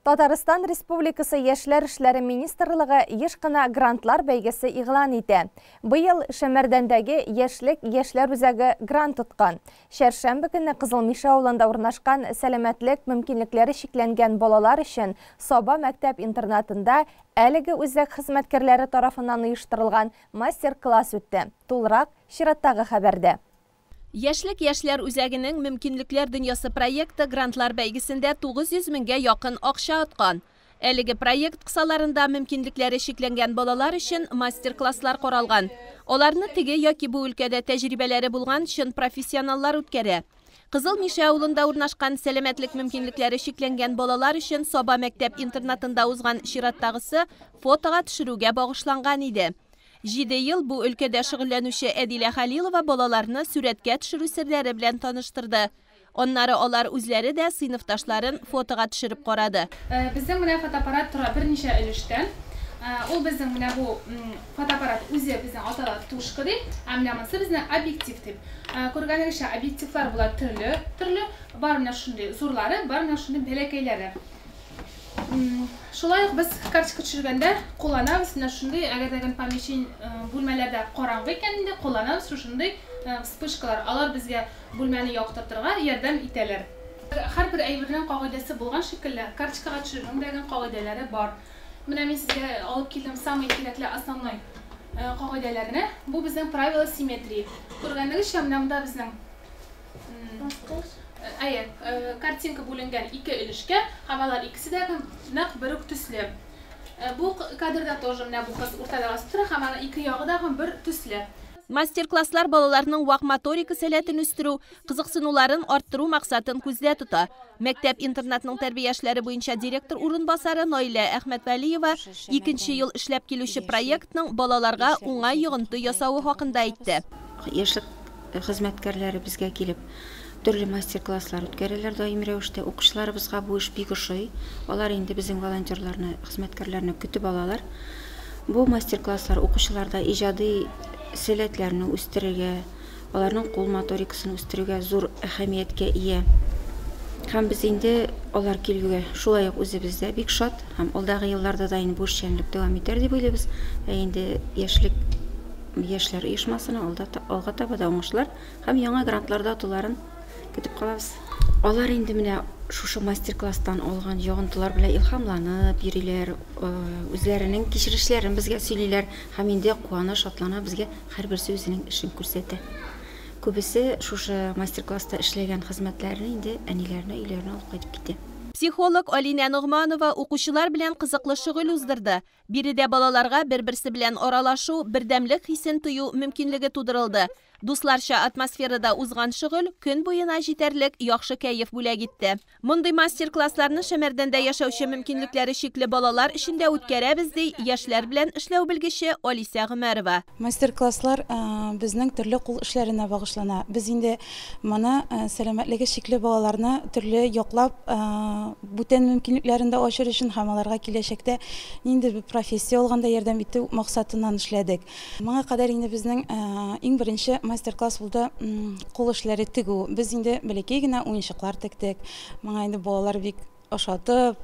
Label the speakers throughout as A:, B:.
A: Татарстан Республикасы Яшьләр эшләре министрлыгы еш кына грантлар бәйгесе игълан итә. Быел Шәмәрдәндәге Яшьлек яшьләр үзәге грант тоткан. Чәршәмбе көнне Кызыл Мишә авылында урнашкан сәламәтлек мөмкинлекләре чикләнгән балалар өчен Саба мәктәп-интернатында әлеге үзәк хезмәткәрләре тарафыннан оештырылган мастер-класс үтте. Тулырак чираттагы хәбәрдә.
B: Яшьлек яшьләр үзәгенең Мөмкинлекләр дөньясы проекты грантлар бәйгесендә 900 меңгә якын акча откан. Әлеге проект кысаларында мөмкинлекләре чикләнгән балалар өчен мастер-класслар каралган. Аларны теге яки бу өлкәдә тәҗрибәләре булган чын профессионаллар үткәрә. Кызыл Мишә авылында урнашкан сәламәтлек мөмкинлекләре чикләнгән балалар өчен Саба мәктәп-интернатында узган чираттагысы фотога төшерүгә багышланган иде. 7 ел бу өлкәдә шөгыльләнүче Әдилә Хәлилова балаларны сүрәткә төшерү серләре белән таныштырды. Аннары алар үзләре дә сыйныфташларын фотога төшереп карады.
C: Безнең менә фотоаппарат тора берничә өлештән. Ул безнең менә бу фотоаппарат үзе безнең атала тушка дип, ә менә монысы безнең объектив дип. Күргәнегезчә, объективлар була төрле, төрле. Бар менә шундый зурлары, бар менә шундый бәләкәйләре. Шулай ук без карточка төшергәндә кулланабыз менә шундый, әгәр дә помещение бүлмәләрдә караңгы икән инде, кулланабыз шушындый вспышкалар. Алар безгә бүлмәне яктыртырга ярдәм итәләр. Һәрбер әйбернең кагыйдәсе булган шикелле, карточкага төшерүнең дә кагыйдәләре бар. Менә мин сезгә алып килдем самый кирәкле основной кагыйдәләрне. Бу безнең правила симметрии. Күргәнегезчә, менә монда безнең әйе, картинка бүленгән ике өлешкә, һәм алар икесе дә нәкъ бер үк төсле. Бу кадрда тоже менә бу кыз уртада басып тора, һәм аның ике ягы да бер төсле.
B: Мастер-класслар балаларның вак моторика сәләтен үстерү, кызыксынуларын арттыру максатын күздә тота. Мәктәп-интернатның тәрбия эшләре буенча директор урынбасары Наилә Әхмәтвәлиева икенче ел эшләп килүче проектның балаларга уңай йогынты ясавы хакында әйтте.
D: Яшьлек хезмәткәрләре безгә килеп төрле мастер-класслар үткәрәләр даими рәвештә. Укучыларыбызга бу эш бик ошый. Алар инде безнең волонтерларны, хезмәткәрләрне көтеп алалар. Бу мастер-класслар укучыларда иҗади сәләтләрне үстерергә, аларның кул моторикасын үстерүгә зур әһәмияткә ия. Һәм без инде алар килүгә шулай ук үзебез дә бик шат һәм алдагы елларда да инде бу эшчәнлек дәвам итәр дип уйлыйбыз. Ә инде яшьлек яшьләр оешмасына алга таба да уңышлар һәм яңа грантларда отуларын көтеп калабыз. Алар инде менә шушы мастер-класстан алган йогынтылар белән илһамланып йөриләр, үзләренең кичерешләрен безгә сөйлиләр һәм инде куана, шатлана безгә һәрберсе үзенең эшен күрсәтә. Күбесе шушы мастер-класста эшләгән хезмәтләрен инде әниләренә, өйләренә алып кайтып китә.
B: Психолог Алинә Ногманова укучылар белән кызыклы шөгыль уздырды. Биредә балаларга бер-берсе белән аралашу, бердәмлек хисен тою мөмкинлеге тудырылды. Дусларча атмосферада узган шөгыль көн буена җитәрлек яхшы кәеф бүләк итте. Мондый мастер-классларны Шәмәрдәндә яшәүче мөмкинлекләре чикле балалар өчен дә үткәрәбез, ди яшьләр белән эшләү белгече Алисә Гомәрова.
E: Мастер-класслар безнең төрле кул эшләренә багышлана. Без инде моны сәламәтлеге чикле балаларны төрле яклап бүтән мөмкинлекләрен дә ачыр өчен һәм аларга киләчәктә нинди бер профессия алганда ярдәм итү максатыннан эшләдек. Моңа кадәр инде безнең иң беренче мастер-класс булды кул эшләре тегү. Без инде бәләкәй генә уенчыклар тектек. Моңа инде балалар бик ошатып,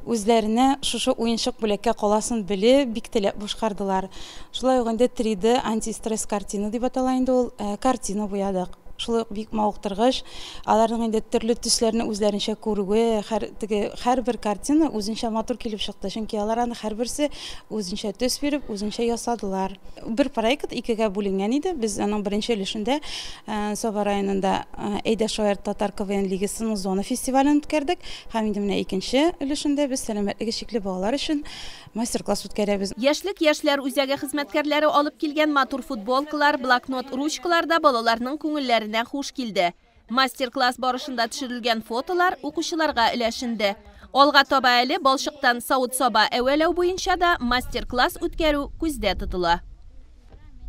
E: үзләренә шушы уенчык бүләккә каласын белеп, бик теләп башкардылар. Шулай ук инде 3D антистресс картина дип атала инде ул, картина буядык. Шулай ук бик мавыктыргыч. Аларның инде төрле төсләрне үзләренчә күрүе, һәрбер картина үзенчә матур килеп чыкты. Чөнки алар аны һәрберсе үзенчә төс биреп, үзенчә ясадылар. Бер проект икегә бүленгән иде. Без аның беренче өлешендә Саба районында Әйдә шаяр татар КВН лигасының зона фестивален үткәрдек. Һәм инде менә икенче өлешендә без сәламәтлеге чикле балалар өчен мастер-класс үткәрәбез.
B: Яшьлек яшьләр үзәге хезмәткәрләре алып килгән матур футболкалар, блокнот, ручкалар да балаларның күңелләренә хуш килде. Мастер-класс барышында төшерелгән фотолар укучыларга өләшенде. Алга таба әле балчыктан савыт-саба әвәләү буенча да мастер-класс үткәрү күздә тотыла.